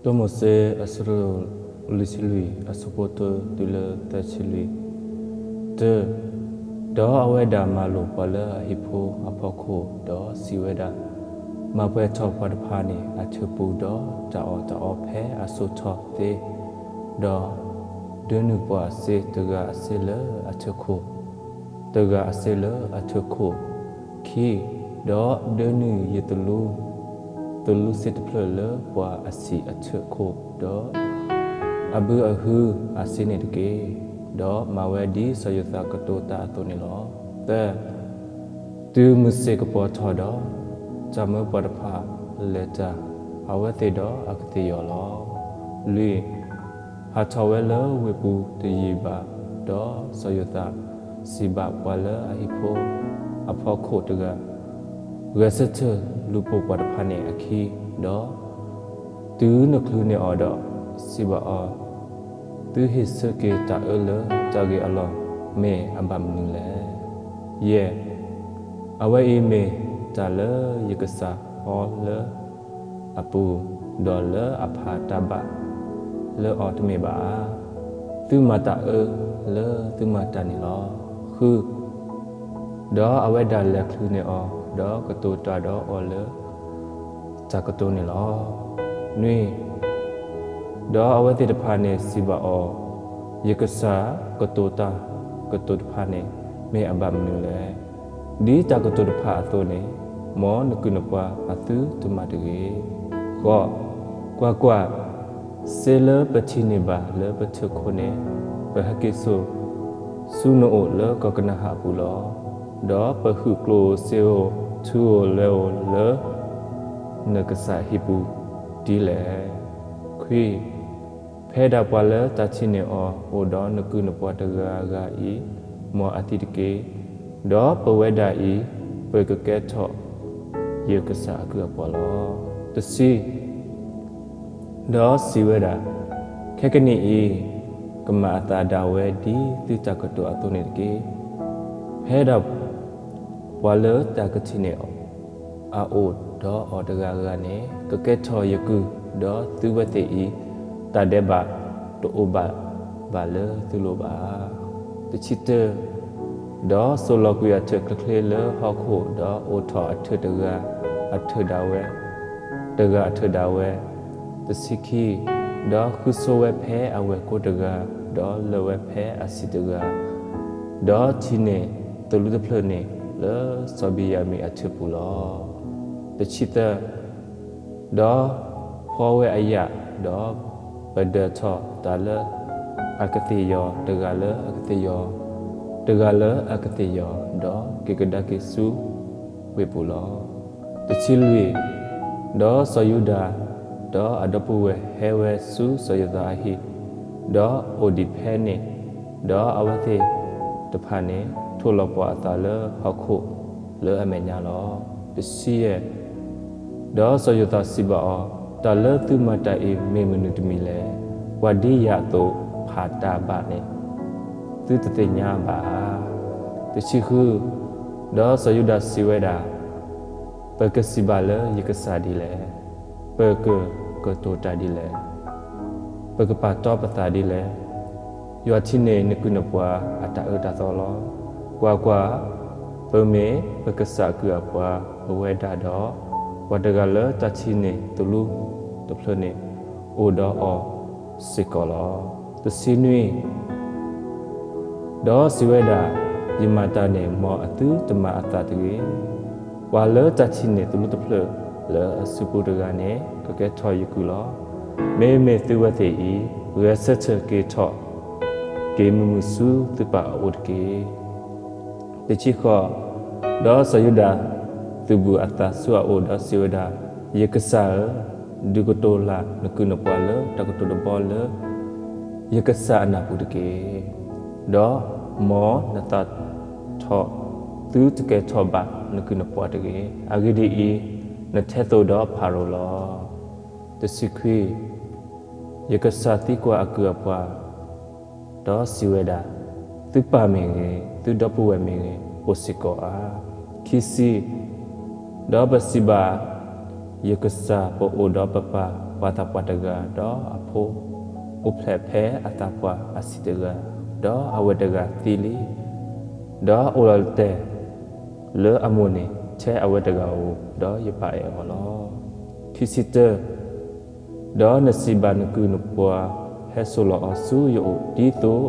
တၢမိၤၡ့ အဆၢဒိၣ်လွံၢ်ဆံလွံၢ် အဆၢဖိတၢတုၤလၢသၢဆံလွံၢ်. တၢ, ဒီးအဝဲဒၣ်မၤလိာ်ပှၤလၢအဟံၣ်ဖိအဖီခိၣ်, ဒီးစံးဝဲဒၣ်, မၤပှဲၤထီၣ်ပှၤတဖၣ်န့ၣ်အထုးပူၤ, ဒီးတၢ်အီၣ်တၢ်အီဖဲအစိၤထီၣ်သ့, ဒီးဒၢနုာ်ပှၤအစ့တဂၤအစ့လၢအထုးခိၣ်, တဂၤအစ့လၢအထုးခိၣ်, ခံ, ဒီးဒၢနုာ်ယသလူ, သလူစ့တဖျၢၣ်လၢပှၤအဆံၣ်အထုးခိၣ်, ဒီးအဘုအဟုအစ့န့ၣ်တက့ၢ်. ဒီးမၤဝဲဒ်စီၤယိၤသးကတိၤတၢ်အသိးန့ၣ်လီၤ. သၢ, တုၤမုၢ်ဆ့ၣ်ကပီၤထီၣ်ဒီး, တၢ်မၢပှၤတဖၣ်လဲၤတၢ်, အဝဲသ့ၣ်ဒီးအကသ့ၣ်ယီၤလီၤ. လွံၢ်, ဟးထီၣ်ဝဲလၢဝ့ၢ်ပူၤတယံာ်ဘၣ်, ဒီးစီၤယိၤသးစံးဘၣ်ပှၤလၢအဟံၣ်ဖိအဖီခိၣ်တဂၤ, ဂဲၤဆၢထၢၣ်လူၤပိာ်ပှၤတဖၣ်န့ၣ်အခံ, ဒီးတုၤနချုးန့ၢ်အီၤဒီး, စံးဘၣ်အီၤ, သုဟ့ၣ်ဆၢက့ၤတၢ်အၢလၢတၢ်ဂ့ၤအလီၢ် မ့ၢ်အဘၣ်မနုၤလဲၣ်. ယဲၢ်, အဝဲအံၤမ့ၢ်တၢ်လၢယကစၢ်အီၤလၢအပူၤ, ဒီးလၢအဖးတၢ်ဘၣ်လၢအီၤတမ့ၢ်ဘၣ်ဧါ. သုမၤတၢ်အၢလၢသုမၤတၢ်န့ၣ်လီၤ. ဃု, ဒီးအဝဲဒၣ်လဲၤချုးန့ၢ်အီၤ, ဒီးကတိၤတၢ်ဒီးအီၤလၢတၢ်ကတိၤန့ၣ်လီၤ. နွံ, ဒီးအဝဲသ့ၣ်တဖၣ်န့ၣ်စံးဘၣ်အီၤ, ယကစၢ်ကတိၤတၢ်ကတိၤတဖၣ်န့ၣ် မ့ၢ်အဘၣ်မနုၤလဲၣ်. ဒ်တၢ်ကတိၤတဖၣ်အသိးန့ၣ်, မ်နကုၢ်နပှၤအသုတမၤတဂ့ၤ. ဃိး, ကွၢ်ကွၢ်, စ့လၢပထံၣ်န့ၢ်ဘၣ်လၢပထုးခိၣ်န့ၣ်, ပဟဲက့ၤစိာ်ဆူနအိၣ်လၢကီၢ်ကနၤဧၣ်အပူၤလီၤ. ဒီးပဟုးကျိၣ်ဧိၤစ့ဧိၤ, ထုးဧိၤလဲၤဧိၤလၢနကစၢ်ဟံၣ်ပူၤဒ်လဲၣ်. ခွံ, ဖဲဒၣ်ပှၤလၢတၢ်ထံၣ်န့ၢ်အီၤအိၣ်ဒီးနကုၢ်နပှၤတဂၤဂၤအံၤ, မ်အသံတက့ၢ်. ဒီးပဝဲဒၣ်အံၤ, ပကကဲထီၣ်ယကစၢ်အကုၢ်အပှၤလီၤ. တဆံ, ဒီးစံးဝဲဒၣ်, ခဲကနံၣ်အံၤ, ကမၤအသးဒၣ်ဝဲဒ်သုတၢ်ကတိၤအသိးန့ၣ်တက့ၢ်. ဖဲဒၣ်ပှၤလၢတၢ်ကထံၣ်န့ၢ်အအိၣ်ဒီးအီၤတဂၤဂၤန့ၣ်, ကကဲထီၣ်ယကုၢ်, ဒီးသုဝဲသ့ၣ်အံၤ, တၢ်ဒဲးဘးတအိၣ်ဘၣ်ဘၣ်လၢသုလိၤဘၣ်. တဆံတၢ, ဒီးစိာ်လီၤကွံာ်အထၢၣ်ချ့ချ့လၢဟီၣ်ခိၣ်, ဒီးအိးထီၣ်အထၢၣ်တဂၤအထၢၣ်ဒၣ်ဝဲ, တဂၤအထၢၣ်ဒၣ်ဝဲ. တဆံခံ, ဒီးဃုဆိဝဲဖဲအဝဲၢ်ကိတဂၤ, ဒီးလၢာ်ဝဲဖဲအဆံၣ်တဂၤ, ဒီးထံၣ်န့ၢ်သလူတဖျၢၣ်န့ၣ်လၢစီၤဘ့ၣ်ယၤမံအထၢၣ်ပူၤလီၤ. တဆံသၢ, ဒီးဖှီဝဲအယာ်, ဒီးပဒၢးထီၣ်တၢ်လၢအကသ့ၣ်ယီၤ, တဂၤလၢအကသ့ၣ်ယီၤ, တဂၤလၢအကသ့ၣ်ယီၤ, ဒီးက့ၤကဒါက့ၤဆူဝ့ၢ်ပူၤလီၤ. တဆံလွံၢ်, ဒီးစီၤယူဒၤ, ဒီးအဒီပုၢ်ဝဲၢ်ဟဲဝဲဆူစီၤယိၤသးအဟံၣ်, ဒီးအိၣ်ဒံးဖဲန့ၣ်, ဒီးအဝဲသ့ၣ်တဖၣ်န့ၣ် ထိၣ်လီၤပှၤအသးလၢဟီၣ်ခိၣ်လၢအမဲာ်ညါလီၤ. တဆံယဲၢ်, ဒီးစီၤယိၤသးစံးဘၣ်အီၤ, တၢ်လၢသုမၤတၢ်အံၤမ့ၢ်မနုၤတမံၤလဲၣ်. ပှၤဒ်ယၤအသိးဖးတၢ်ဘၣ်န့ၣ် သုတသ့ၣ်ညါဘၣ်ဧါ. တဆံဃု, ဒီးစီၤယူဒၤစံးဝဲဒၣ်, ပကစံးဘၣ်လၢယကစၢ်ဒ်လဲၣ်. ပကကတိၤတၢ်ဒ်လဲၣ်. ပကပာ်တီပသးဒ်လဲၣ်. ယွၤထံၣ်န့ၢ်နကုၢ်နပှၤအတၢ်အၢတၢ်သီလီၤ. ကွၢ်ကွၢ်, ပမ့ၢ်ပကစၢ်အကုၢ်အပှၤ, ပဝဲဒၣ်ဒီး ပှၤတဂၤလၢတၢ်ထံၣ်န့ၢ်သလူတဖျၢၣ်န့ၣ် အိၣ်ဒီးအီၤစ့ၢ်ကီးလီၤ. တဆံနွံ, ဒီးစံးဝဲဒၣ်, ယမၤတၢ်န့ၣ် မ်အသုတမၤအသးတဂ့ၤ. ပှၤလၢတၢ်ထံၣ်န့ၢ်သလူတဖျၢၣ်လၢအစုပူၤတဂၤန့ၣ် ကကဲထီၣ်ယကုၢ်လီၤ. မ့မ့ၢ်သုဝဲသ့ၣ်အံၤ, ဂဲၤဆၢထၢၣ်က့ၤထီၣ်, က့ၤမုာ်မုာ်ဆူသုပၢ်အအိၣ်တက့ၢ်. တဆံဃိး, ဒီးစီၤယူဒၤသုးဘူးအသးဆူအအိၣ်ဒီးစံးဝဲဒၣ်, ယကစၢ်ဧၢ, ဒုးကတိၤလၢ်နကုၢ်နပှၤလၢတၢ်ကတိၤတဘီလၢ ယကစၢ်အနၢ်ပူၤတက့ၢ်. ဒီးမ်နသးထီၣ်, သုတကဲထီၣ်ဘၣ်နကုၢ်နပှၤတဂ့ၤ. အဂ့ၢ်ဒ်အံၤ, နထဲသိးဒီးဖၤရိၤလီၤ. တဆံခွံ, ယကစၢ်သံကွၢ်အကုၢ်အပှၤ ဒီးစံးဝဲဒၣ်, သုပၢ်မ့ၢ်ဂ့ၤ, သုဒီပုၢ်ဝဲၢ်မ့ၢ်ဂ့ၤ, အိၣ်စ့ၢ်ကီးဧါ. ခံဆံ, ဒီးပစံးဘၣ် ယကစၢ်ပအိၣ်ဒီးပပၢ်ပှၤသးပှၢ်တဂၤ, ဒီးအဖိအိၣ်ဖျဲၣ်ဖဲအသးပှၢ်အဆံးတဂၤ, ဒီးအဝဲတဂၤသံလံ. ဒီးအိၣ်လီၤတဲာ်လၢအမိၢ်န့ၣ် ထဲအဝဲတဂၤဧိၤ, ဒီးယပၢ်အဲၣ်အီၤလီၤ. ခံဆံတၢ, ဒီးနစံးဘၣ်နကုၢ်နပှၤ, ဟဲစိာ်လီၤအီၤဆူယအိၣ်, ဒ်သိး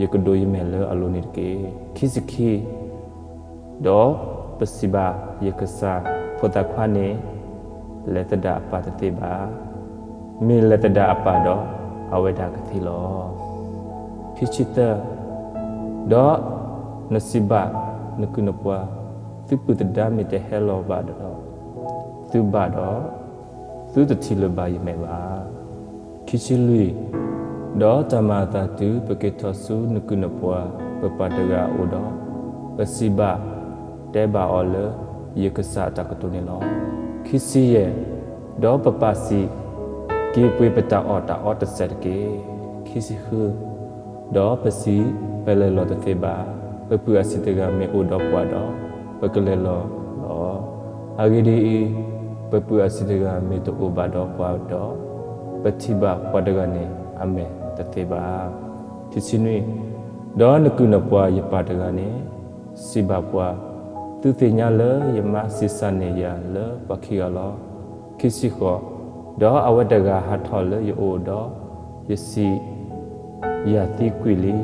ယကဒိးယမဲာ်လၢအလိၤန့ၣ်တက့ၢ်. ခံဆံခံ, ဒီးပစံးဘၣ်ယကစၢ်ဖိသၣ်ခွါန့ၣ်, လဲၤသဒၣ်အပၢ်တသ့ဘၣ်. မ့ၢ်လဲၤသဒၣ်အပၢ်ဒီး, အဝဲဒၣ်ကသံလီၤ. ခံဆံသၢ, ဒီးနစံးဘၣ်နကုၢ်နပှၤ, သုပုၢ်သဒါမ့ၢ်တဟဲလီၤဘၣ်ဒီး, သုဘၣ်ဒီး, သုတထံၣ်လၢၤဘၣ်ယမဲာ်ဘၣ်. ခံဆံလွံၢ်, ဒီးတၢ်မၤအသးတုၤပက့ၤထီၣ်ဆူနကုၢ်နပှၤပပၢ်တဂၤအအိၣ်ဒီး, ပစံးဘၣ်တဲဘၣ်အီၤလၢယကစၢ်အတၢ်ကတိၤန့ၣ်လီၤ. ခံဆံယဲၢ်, ဒီးပပၢ်စံး, က့ၤပှ့ၤပတၢ်အီၣ်တၢ်အီတစဲးတက့ၢ်. ခံဆံဃု, ဒီးပစံး, ပလဲၤလီၤတသ့ဘၣ်. ပပုၢ်အဆံးတဂၤမ့ၢ်အိၣ်ဒီးပှၤဒီး, ပကလဲၤလီၤလီၤ. အဂ့ၢ်ဒ်အံၤ, ပပုၢ်အဆံးတဂၤမ့ၢ်တအိၣ်ဘၣ်ဒီးပှၤဒီး, ပထံၣ်ဘၣ်ပှၤတဂၤန့ၣ်အမဲာ်တသ့ဘၣ်. ခံဆံနွံ, ဒီးနကုၢ်နပှၤယပၢ်တဂၤန့ၣ်, စံးဘၣ်ပှၤ, သုသ့ၣ်ညါလၢယမါဆံးစၢ်န့ၢ်ယၤလၢပှၤခံဂၤလီၤ. ခံဆံဃိး, ဒီးအဝဲတဂၤဟးထီၣ်လၢယအိၣ်ဒီး, ယစံး, ယၤသံကွံာ်လံ,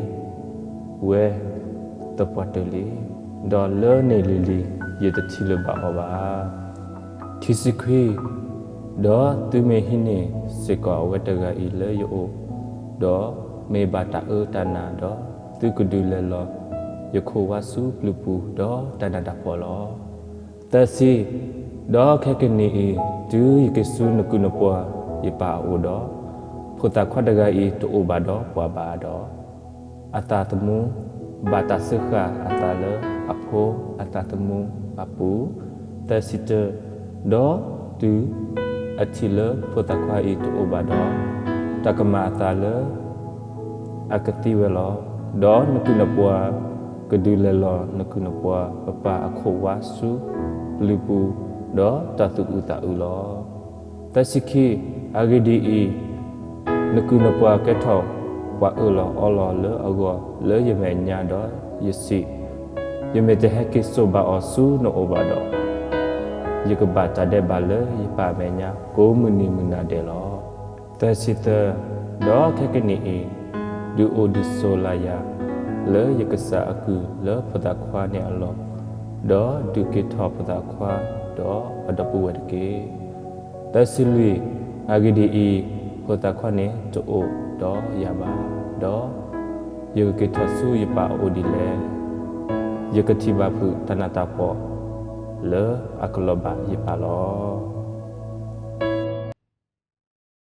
ဝဲသပှၢ်တၢၢ်လံ, ဒီးလၢန့ၣ်လံၤလံၤ ယတထံၣ်လၢၤဘၣ်အီၤဘၣ်. ခံဆံခွံ, ဒီးသုမ့ၢ်ဟံးန့ၢ်စ့ၢ်ကီးအဝဲတဂၤအံၤလၢယအိၣ်, ဒီးမ့ၢ်ဘၣ်တၢ်အၢတၢ်နးဒီး, သုကဒုးလဲၤလီၤယခိၣ်ဝါဆူပျုၤပူၤဒီးတၢ်နးတၢ်ဖှီၣ်လီၤ. သၢဆံ, ဒီးခဲကနံၣ်အံၤ, တုၤယက့ၤဆူနကုၢ်နပှၤယပၢ်အအိၣ်ဒီး, ဖိသၣ်ခွါတဂၤအံၤတအိၣ်ဘၣ်ဒီးပှၤဘၣ်ဒီး, အသးသမူဘၣ်တၢ်စၢဃာ်အသးလၢအဖိအသးသမူအပူၤ. သၢဆံတၢ, ဒီးတုၤအထံၣ်လၢဖိသၣ်ခွါအံၤတအိၣ်ဘၣ်ဒီး, တၢ်ကမၤအသးလၢ အကသံဝဲလီၤ. ဒီးနကုၢ်နပှၤကဒုးလဲၤလီၤနကုၢ်နပှၤပပၢ်အခိၣ်ဝါဆူပျုၤပူၤ, ဒီးတၢ်သူၣ်အုးသးအုးလီၤ. သၢဆံခံ, အဂ့ၢ်ဒ်အံၤ, နကုၢ်နပှၤကဲထီၣ်ပှၤအၢၣ်လီၤအီလီၤလၢအဂီၢ်လၢယမဲာ်ညါဒီးယစံး, ယမ့ၢ်တဟဲက့ၤစိာ်ဘၣ်အီၤဆူနအိၣ်ဘၣ်ဒီး, ယကဘၣ်တၢ်ဒဲးဘးလၢယပၢ်အမဲာ်ညါကိးမုၢ်နံၤမုၢ်နၤဒဲးလီၤ. သၢဆံသၢ, ဒီးခဲကနံၣ်အံၤ, ဒုးအိၣ်ဒုးဆိးလၢ်ယၤလၢယကစၢ်အကုၢ်လၢဖိသၣ်ခွါန့ၣ်အလီၢ်, ဒီးဒုးက့ၤထီၣ်ဖိသၣ်ခွါဒီးအဒီပုၢ်ဝဲၢ်တက့ၢ်. သၢဆံလွံၢ်, အဂ့ၢ်ဒ်အံၤ, ဖိသၣ်ခွါန့ၣ်တအိၣ်ဒီးယၤဘၣ်, ဒီးယကက့ၤထီၣ်ဆူယပၢ်အအိၣ်ဒ်လဲၣ်. ယကထံၣ်ဘၣ်ဖုးတၢ်နးတၢ်ဖှီၣ်လၢအကလီၤဘၣ်ယပၢ်လီၤ.